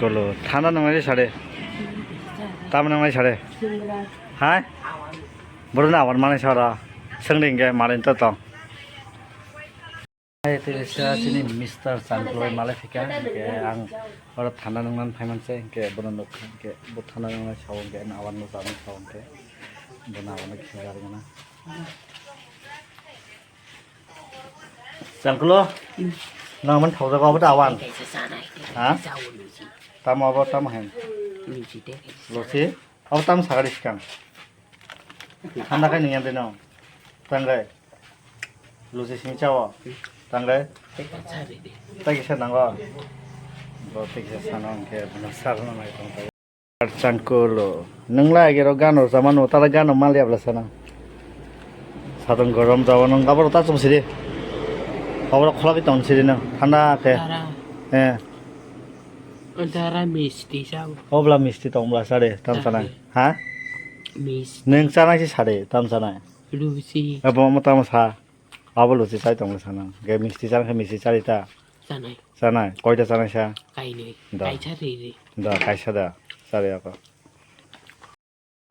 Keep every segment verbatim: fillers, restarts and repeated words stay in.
Bolo, thanda nungnai sade. Tamo nungnai sade. Hai? Boro na awan manai sara. Sengri hingke malin to tong. Hai, tei sa chini Mister Changkloi malai phika, hingke ang oro thanda nungnan phaiman se, hingke bono nukha, hingke bo thanda nungnai sao, hingke awan no jani sao, hingke bono awan no kisa jari gana. Changklo, nang man thaujago abo ta awan? Ha? Tamo abo tamo hem? Lusi? Abo tamo sagari sikang? Thanda khai nungya de no? Tanggai? Lusi simi chao? Tanggai? Tai kisa nango? Bo tai kisa sano hingke bono sarno nai tong. Changkulo. Nungla agero gano rwchapmano, tala gano maliya bwla sana. Satung gorom jabo nung, aboro ta chum sidi. Aboro kholagwi tong sidi nung, thanda khe. Dara. Eh. Dara misti sao. Obla misti tong bwla sade, tam sanai. Sade. Ha? Misti. Nung chanai si sade, tam sanai. Lusi. Abo mo tam sa. Abo luchi chai tongla sana. Ge misti chana khe misti chari ta. Chanai. Chanai. Koita chanai sa? Kainwi. Da. Kaisa riri. Da, kaisa da. Chari ako.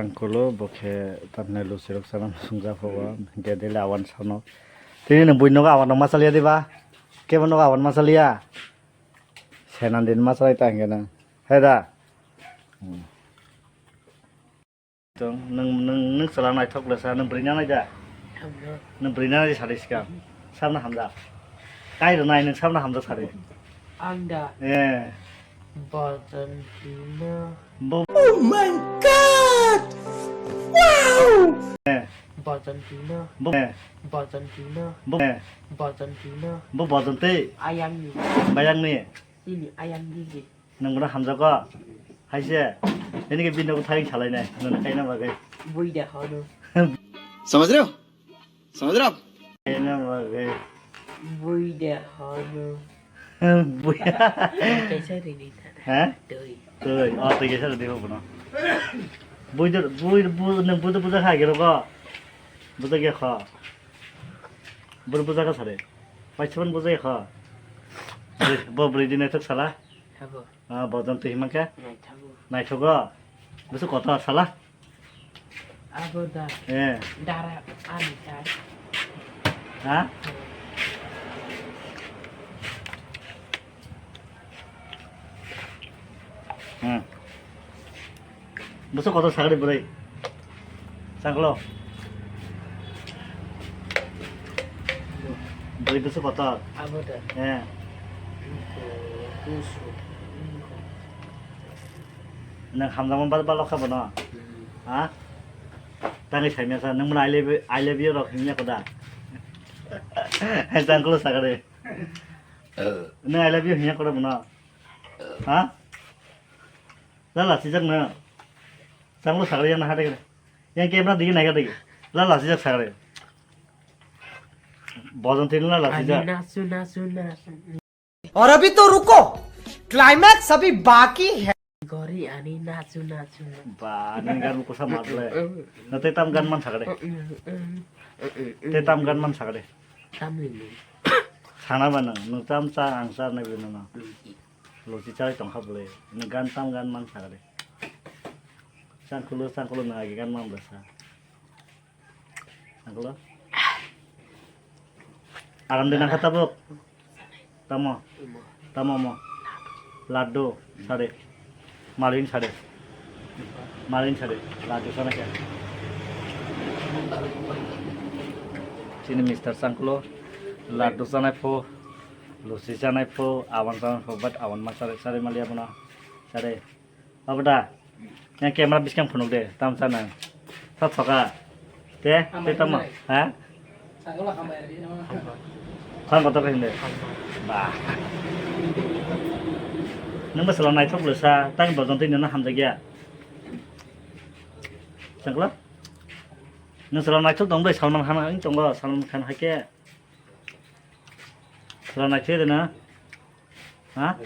Angkulo bo khe tamne luchi rok chana sungja phogo. Ge dele awan sano. Tini no bui nogo awan no ma chaliya diba? Kebo nogo awan ma chaliya? Senan din ma chalai ta hingke na. He da? Hmm. Tong, nwng, nwng, nwng chwla naithok le sa, nwng bwrwi nanai da? Hamjak. Nwng bwrwi nanai sadi swkang. Sabna hamjak. Kai rwnai nwng sabna hamjak sadi. Ang da. Eh. Bojon tino. Bo- Oh my God! Wow! Eh. Bojon tino. Bo- eh. Bojon tino. Bo- eh. Bojon tino. Bo bojon tei? Ayang ni. Bayang ni? Ini ayang ni. Nwng bono hamjago? Hai se. Nini khe bini nogo thairing salainai. Nwng kaina bagwi. Bui de hono. Samajh rahe ho? Samajh rahe ho? Kaina bagwi. Bui de hono. Bui. Kaisa rini thana. Ha? Twi. Twi. Oh, twi kaisa rini ho bono. Bui de, bui, bu, nwng budo buja kha gero ko. Buja ge kha. Bur buja kha sare. Paisabon buja kha. Bo bwrwi di naithok sala. Abo. Ah, bojon twi hima khe? Naithago. Naithogo? Bwswk kotor sala? Abo da. Eh. Dara ani da. Ha? Hmm. Bwswk kotor sagri bwrwi. Changklo. Bwrwi bwswk kotor. Abo da. Eh. Kusu. Nang hamjakma bal balok kha bono. Hmm. Ha? Tangwi saimya sa, nang mano I love you, I love you rok himya koda. Changklo sagri. Nang I love you himya koda bono. Ha? Lala sijak na. Changlo sagri yang na hade. Yang camera digi naga digi. Lala sijak sagri. Bojon tini lala sijak. Nasu nasu nasu. और अभी तो रुको, क्लाइमैक्स अभी बाकी है। Gori ani nasu nasu. Ba, nang gan ko sa matle. Na te tam gan man sagri. Te tam gan man sagri. Tamni ni. Sana ba nang, nang tam cha ang cha na bi nang. Luchi chai tong kha bole. Ni gan tam gan man sa de. Changkulo, changkulo na agi gan man basa. Changkulo. Aram de nang kha tabuk. Tamo. Tamo mo. Laddu sade. Malin sade. Malin sade. Laddu sana kya. Chini Mister Changkulo. Laddu sana pho. Lusi chanai pho, awan chanai pho, but awan ma chari, chari maliya bono. Chari. Abo da? Yang camera biskang phunuk de, tam chana. Sat soka. Te, te tamo. Ha? Khang kotor kahin de. Ba. Nang ba sala naithok le sa, tang bojon tei nana hamjak ya. Changkla? Nang sala naithok dong bai Salman Khan ang tongo, Salman Khan hai ke. Chwla naithok de na? Ha?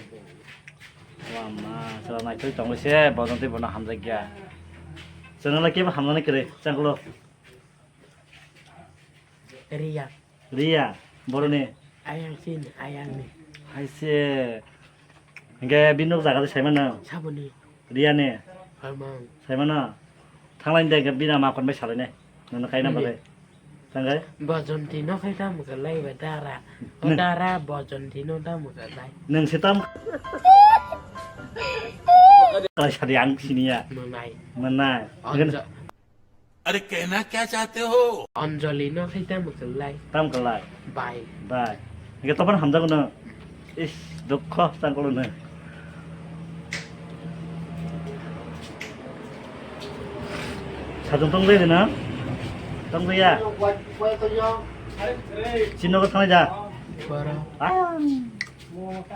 Wama, chwla naithok tongwi se, bojon tei bono hamjak ya. Chwla lai kebo hamnani kwrwi, changlo. Riya. Riya, boroni? Ayang sin, ayang ni. Hai se. Hingke bini nok jaga de saimano? Saboni. Riyani? Hamang. Saimano? Thanglai de hingke bini ama kon bai salai nai. Nono kaina bagwi. Tangkai? Bojonti no khai tam kwlai ba dara. O dara bojonti no tam kwlai. Nwng se tam. Kalai sadi ang siniya. Manai. Manai. Anjo- अरे कहना क्या चाहते हो? Anjali no khai tam kwlai. Tam kwlai. Bai. Bai. Hingke topan hamjago no. Is, dukho changkolo no. Sajung tong dai na? Tong dai ya? Chino ko thang ja. Bara. Ah.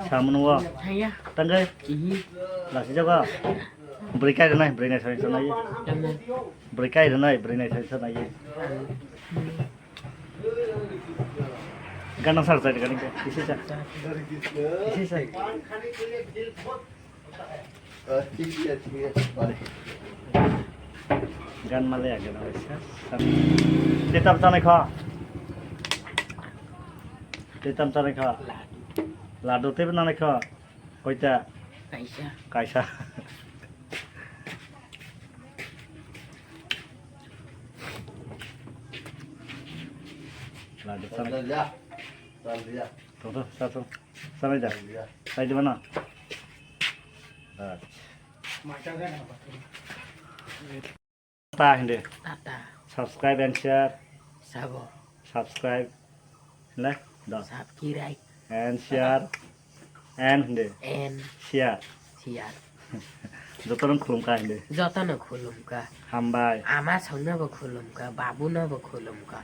Samun wo. Haya. Tang dai. Ihi. Lasi jaga. Beri kai na, beri na sai sai. Tama. Beri kai rwnai, beri nai sai sa nai. Gana sar sai gana ke, isi sa. Isi sa. Gan male ya gana sa. Te tam tanai kha. Te tam tanai kha. Ladu te nanai kha. Koita? Kaisa. Kaisa. Ladu sana. Chal diya. Chal diya. Tong tong, sa tong. Sana ja. Chal diya. Sai diba na? Ach. Tata hindi. Tata. Subscribe and share. Sabo. Subscribe. Le. Do. Subscribe. And share. And hindi. And. Share. Share. Jotono khulumkha hindi. Jotono khulumkha. Hambai. Ama songno bo khulumkha, babu no bo khulumkha.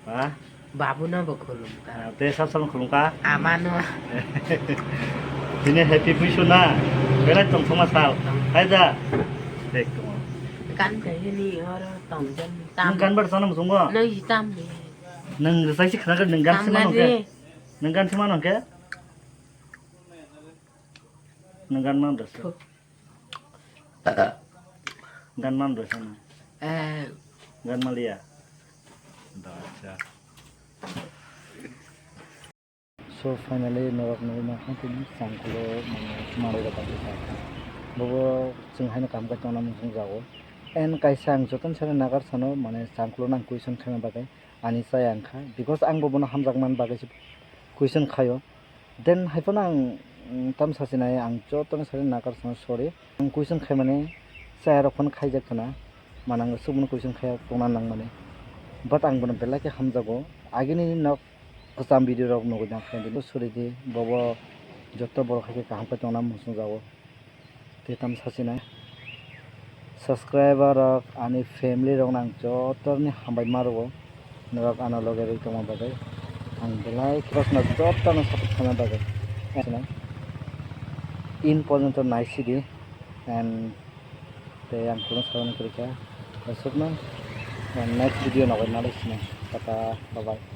Ha? Babu no bo khulumkha. Ah, te sab sab khulumkha. Ama no. Bini happy puisu na. Belai tong thoma sal. Tong. Hai da. Dek tong. Kan khe ni oro tong jan tam. Nwng kan bar sana musung bo. Nwng hi tam ni. Nwng rwchai si khna nwng gan si mano khe. Nwng gan si mano khe. Nwng gan man da. Gan man da sana. Eh. Gan maliya. Da acha. So finally norok nugwi mankha tini changkulo mane manwi rok bai kha. Bobo chwng haino kaham khe tongna muchung jago. And kaisa ang jotono sari nagar sano mane changkulo nang question khaima bagwi ani chaya wngkha because ang bo bono hamjakmani bagwi se question khaio. Then hai phano ang, mm, tam sasinai ang jotono sari nagar sano sorry. Ang question khaimani chaya rok phano khaijak khna manang suboni question khaya tongna nangmani. But ang bono belai khe hamjago. Agini nok kwcham video rok nugwi tong khe, sorry di, bobo joto borok hai khe kaham khe tongna muchung jago. Tei tamo sachinai subscriber rok ani family rok no ang joto ni hambai ma rwo, norok ano loge rwi tongma bagwi ang belai kheno joto no support khaima bagwi. In porjonto nai sidi and tei ang khulum sabani kwrwi kha, aswkno next video no bai nalai sinai, tata, bye bye.